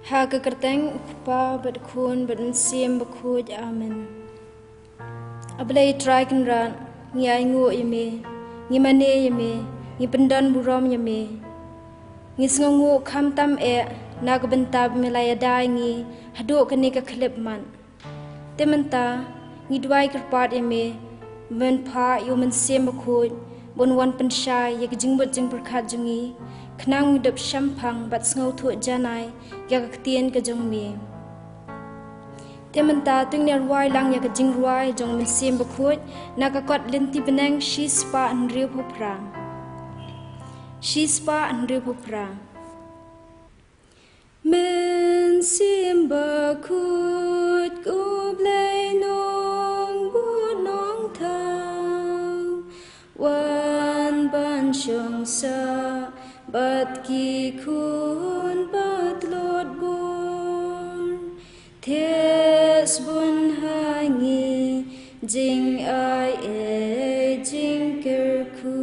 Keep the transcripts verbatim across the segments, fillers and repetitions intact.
Ha ka kyrteng u Kpa bad Khun bad Mynsiem Bakhuid. Amen. A Blei Trai Kynrad, ngi ainguh ïa me, ngi mane ïa me, ngi pyndon burom ïa me. Ngi sngewnguh khamtam eh na ka bynta ba me la ïada ïa ngi haduh kane ka khyllipmat. Te mynta ngi duwai kyrpad ïa me, men phah ïa u Mynsiem Bakhuid ban wan pynshai ïa ka jingmut jingpyrkhat jong ngi, khnang ngi dep shemphang bad sngewthuh janai ïa ka ktien ka jong me. Te mynta to ngin ïa rwai lang ïa ka jingrwai jong u Mynsiem Bakhuid na ka kot Lynti Bneng shispah hynriewphew phra. Shispah hynriewphew phra. Mynsiem Bakhuid, ko Blei Nongbuh Nongthaw, wan ban shong sah bad ki khun bad lut bor. Thied bun ha ngi jingai ei jingkyrkhu.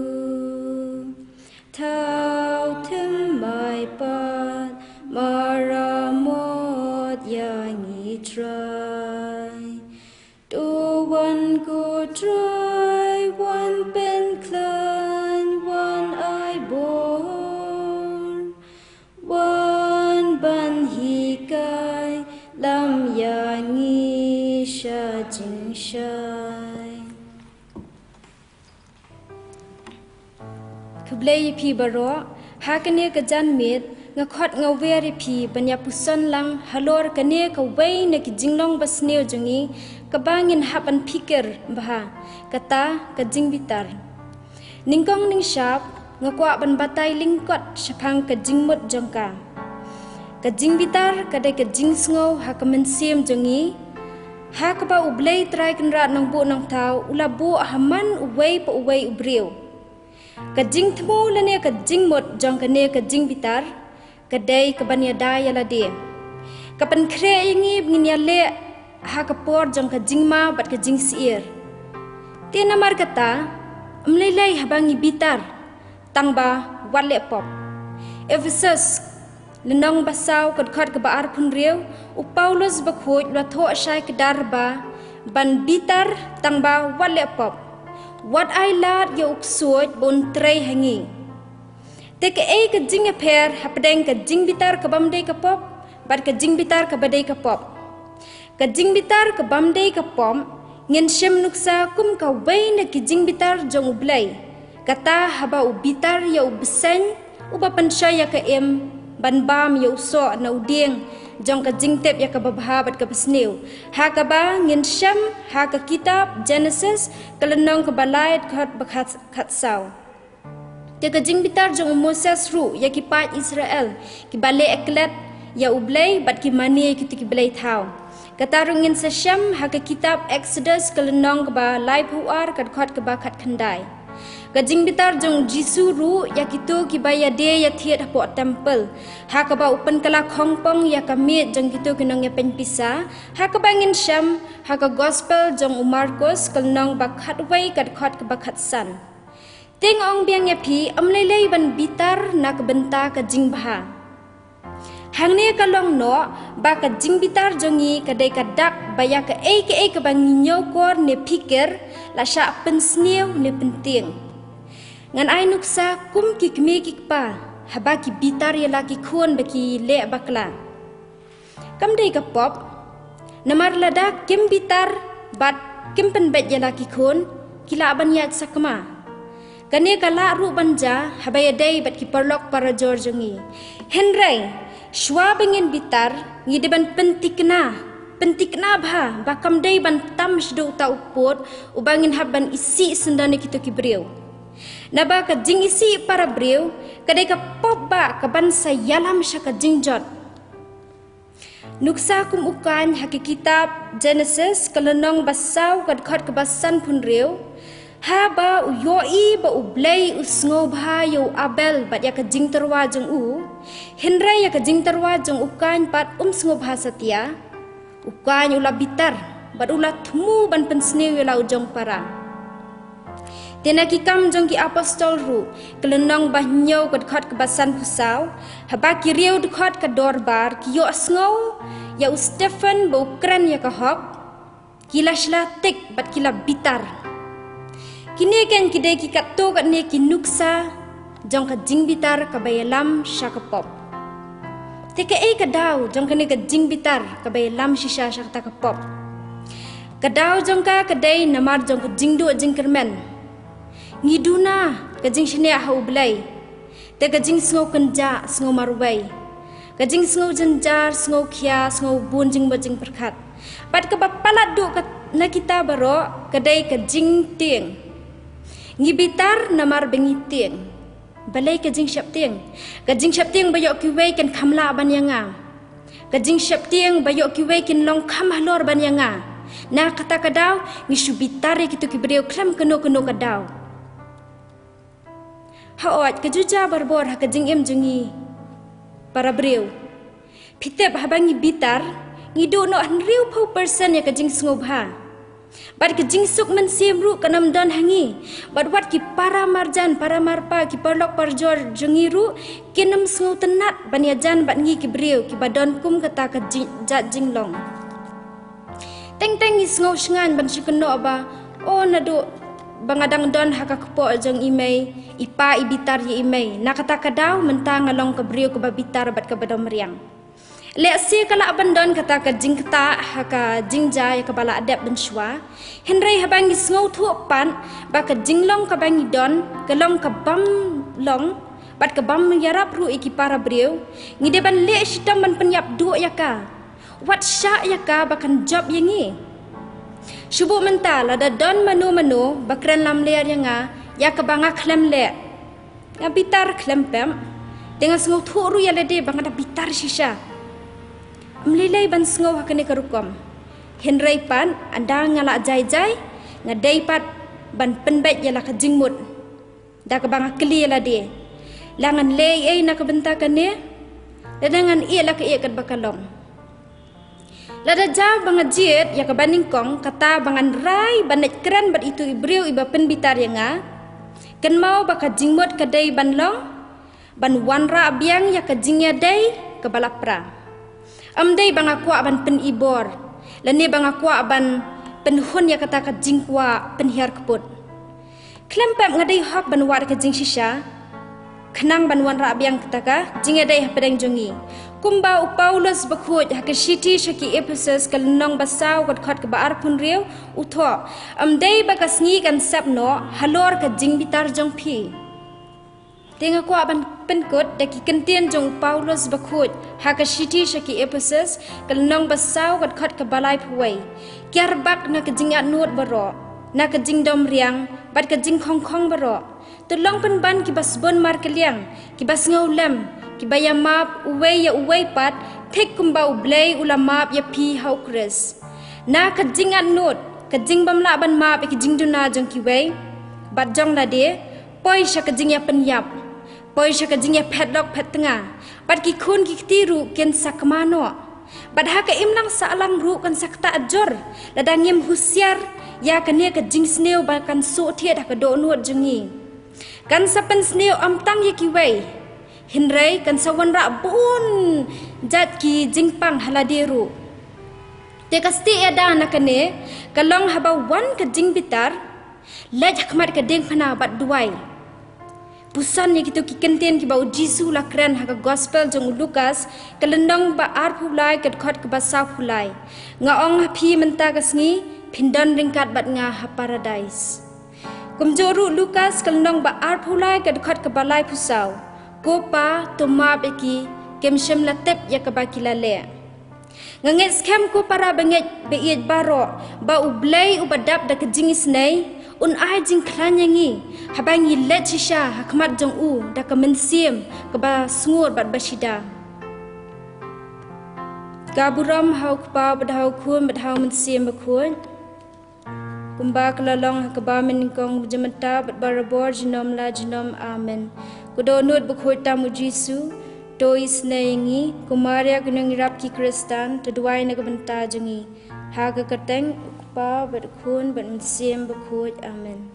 Thaw them mai pat maramot ïa ngi Trai. To wan ko Trai, wan pynkhlaiñ, wan ai bor, wan ban hikai lam ïa ngi sha jingshai. Khublei ïa phi baroh, ha kane ka janmiet nga khot nga wer ïa phi ban ïa puson lang halor kane kawei na ki jinglong basniew jong ngi kaba ngin hap ban phikir bha, kata ka jingbitar. Nyngkong nyngshap nga kwah ban batai lyngkot shaphang ka jingmut jong ka. Ka jingbitar ka dei ka jingsngew ha ka mynsiem jong ngi, ha kaba U Blei Trai Kynrad Nongbuh Nongthaw u la buh ha man uwei pa uwei u briew. Ka jingthmu lane ka jingmut jong kane ka jingbitar ka dei ka ban ïada ïa lade. Ka pynkhreh ïa ngi ba ngin ïaleh ha ka por jong ka jingma bad ka jingsyier. Te namar kata, ym lei lei haba ngi bitar, tang ba wat leh pop. Ephesos lynnong ba saw ka dkhot kaba arphew hynriew, u Paulus bakhuid u la thoh shai kdar ba ban bitar tang ba wat leh pop. Wat ai lad ïa u ksuid ba un trei ha ngi. Te kaei ka jingïapher hapdeng ka jingbitar ka bym dei ka pop bad ka jingbitar kaba dei ka pop? Ka jingbitar ka bym dei ka pop ngin shem nuksa kum kawei na ki jingbitar jong U Blei. Kata haba u bitar ïa u bseiñ uba pynshoi ïa ka im ban bam ïa u soh na u dieng jong ka jingtip ïa kaba bha bad kaba sniew, ha kaba ngin shem ha ka kitab Genesis ka lynnong kaba lai dkhot ba khat, khatsaw. Te ka jingbitar jong u Moses ruh ïa ki paid Israel kiba leh klet ïa U Blei bad ki mane ïa kito ki blei thaw. Kata ruh ngin sa shem ha ka kitab Exodus ka lynnong kaba laiphew ar ka dkhot kaba khatkhyndai. Ka jingbitar jong u Jisu ruh ïa kito kiba ïadei ïathied hapoh templ, ha kaba u pynkylla khongpong ïa ka miej jong kito ki nongïapeiñ pisa, ha kaba ngin shem ha ka gospel jong u Markos ka lynnong ba khatwei ka dkhot kaba khatsan. Te nga ong biang ïa phi, ym lei lei ban bitar na ka bynta ka jingbha. Hangne ka long noh ba ka jingbitar jong ngi ka dei ka dak ba ïa kaei kaei kaba ngi ñiewkor ne phikir la shah pynsniew ne pyntieng. Ngan ai nuksa kum ki kmie ki kpa haba ki bitar ïa la ki khun ba ki leh bakla. Kam dei ka pop, namar lada kim bitar bad kim pynbeit ïa la ki khun, ki lah ban ïaid sakma. Kane ka lah ruh ban jia haba ïadei bad ki paralok parajor jong ngi. Hynrei shuwa ba ngin bitar, ngi dei ban pynthikna, pynthikna bha ba kam dei ban tam shaduh uta u pud uba ngin hap ban isih syndon ïa kito ki briew. Naba ka jingisih para briew ka dei ka pop ba ka ban sa ïalam sha ka jingjot. Nuksa kum u Kain ha ka kitab Genesis ka lynnong ba saw ka dkhot kaba sanphew hynriew, haba u ïohi ba U Blei u sngewbha ïa u Abel bad ïa ka jingtyrwa jong u, hynrei ïa ka jingtyrwa jong u Kain pat um sngewbha satia, u Kain u la bitar bad u la thmu ban pynsniew ïa la u jong para. Te na ki Kam jong ki Apostol ruh, ka lynnong ba hynñiew ka dkhot kaba sanphew saw, haba ki riew dkhot ka dorbar ki ïohsngew ïa u Stephen ba u kren ïa ka hok, ki la shla tik bad ki la bitar. Kine kein ki dei ki katto katne ki nuksa jong ka jingbitar kaba ïalam sha ka pop. Te kaei ka daw jong kane ka jingbitar kaba ïalam shisha sha kata ka pop? Ka daw jong ka ka dei namar jong ka jingduh jingkyrmen. Ngi duna ka jingshaniah ha U Blei. Te ka jingsngew kynjah, sngew marwei, ka jingsngew jynjar, sngew khia, sngew bun jingmut jingpyrkhat, bad kaba palat duh ka, na kita baroh ka dei ka jingtieng. Ngi bitar namar ba ngi tieng. Balei ka jingsheptieng? Ka jingsheptieng ba ïoh kiwei kin kham lah ban ïa nga. Ka jingsheptieng ba ïoh kiwei kin long kham halor ban ïa nga. Na kata ka daw ngi shu bitar ïa kito ki briew khlem kano kano ka daw. Hooid, ka ju jia barabor ha ka jingim jong ngi para briew. Phi tip, haba ngi bitar, ngi duh noh hynriewphew percent ïa ka jingsngewbha. Bad ka jingsuk mynsiem ruh kan ym don ha ngi. Bad wat ki para marjan, para marpa, ki paralok parajor jong ngi ruh kin ym sngewtynnat ban ïajan bad ngi ki briew kiba don kum kata ka jing, jat jinglong. Teng teng ngi sngew shngaiñ ban shu kynnoh ba, o, naduh ba nga dang don ha ka kpoh jong i mei, i pa i bitar ïa i mei. Na kata ka daw mynta nga long ka briew kaba bitar bad kaba dom riang. Lehse ka lah ban don kata ka jingktah ha ka jingjia ïa kaba lah dep mynshuwa. Hynrei haba ngi sngewthuh pat ba ka jinglong kaba ngi don ka long ka bym long bad ka bym ïarap ruh ïa ki para briew, ngi dei ban leh shitom ban pynïap duh ïa ka. Wat shah ïa ka ba kan jop ïa ngi. Shu buh mynta, lada don mano mano ba kren lamler ïa nga ïa kaba nga khlem leh, nga bitar khlem pep. Te nga sngewthuh ruh ïa lade ba nga da bitar shisha. Ym lei lei ban sngew ha kane ka rukom. Hynrei pat, ynda nga lah jai jai, nga dei pat ban pynbeit ïa la ka jingmut. Da kaba nga kylli ïa lade, la ngan leh ei ei na ka bynta kane? Lada ngan ïeh la ka ïeh katba ka long. Lada jia ba nga jied ïa kaba nyngkong, kata ba ngan rai ban leit kren bad itu i briew iba pynbitar ïa nga, kynmaw ba ka jingmut ka dei ban long ban wanrah biang ïa ka jingïadei kaba la pra. Ym dei ba nga kwah ban pynibor, lane ba nga kwah ban pynhun ïa kata ka jingkwah pynhiar kput. Khlem pep nga dei hok ban wad ka jingshisha khnang ban wanrah biang kata ka jingïadei hapdeng jong ngi. Kumba u Paulus bakhuid ha ka shithi sha ki Ephesus ka lynnong ba saw ka dkhot kaba arphew hynriew u thoh, ym dei ba ka sngi kan sep noh halor ka jingbitar jong phi. Te nga kwah ban pynkut da ki kyntien jong u Paulus bakhuid ha ka shithi sha ki Ephesus ka lynnong ba saw ka dkhot kaba laiphew wei. Kiar bak na ka jingatnud baroh, na ka jingdom riang bad ka jingkhongkhong baroh. To long pynban kiba sbun markylliang, kiba sngewlem, kiba ïamap uwei ïa uwei pat, thik kumba U Blei u la map ïa phi ha u Khrist. Na ka jingatnud, ka jingbymlah ban map ïa ki jingduna jong kiwei bad jong lade, poi sha ka jingïapynïap, poi sha ka jingïaphetlok phettnga, bad ki khun ki kti ruh kin sa kma noh. Bad ha ka imlang sahlang ruh kan sa ktah jur lada ngim husiar ïa kane ka jingsniew ba kan soh thied ha ka dohnud jong ngi. Kan sa pynsniew ym tang ïa kiwei, hynrei kan sa wanrah bun jait ki jingpang ha lade ruh. Te ka stieh ïada na kane ka long haba wan ka jingbitar, leit ha khmat ka diengphna bad duwai. Puson ïa kito ki kyntien kiba u Jisu u la kren ha ka Gospel jong u Lukas ka lynnong ba arphew lai ka dkhot kaba sawphew lai. Nga ong ha phi, mynta ka sngi phin don ryngkat bad nga ha Paradais. Kumjuh ruh Lukas ka lynnong ba arphew lai ka dkhot kaba laiphew saw. Ko Pa, to map ïa ki, kim shym la tip ïa kaba ki la leh. Nga ngeit skhem ko para bangeit baieit baroh ba U Blei uba dap da ka jingisynei un ai jingkhlaiñ ïa ngi haba ngi leit shisha ha khmat jong u da ka mynsiem kaba sngur bad ba shida. Ka burom ha u Kpa bad ha u Khun bad ha u Mynsiem Bakhuid. Kumba ka la long ha kaba mynnyngkong, mynta bad barabor, junom la junom. Amen. Ko dohnud bakhuid tam u Jisu, to isynei ïa ngi. Ko Maria ko nongïarap ki Khristan, to duwai na ka bynta jong ngi. Ha ka kyrteng u Kpa bad u Khun bad u Mynsiem Bakhuid. Amen.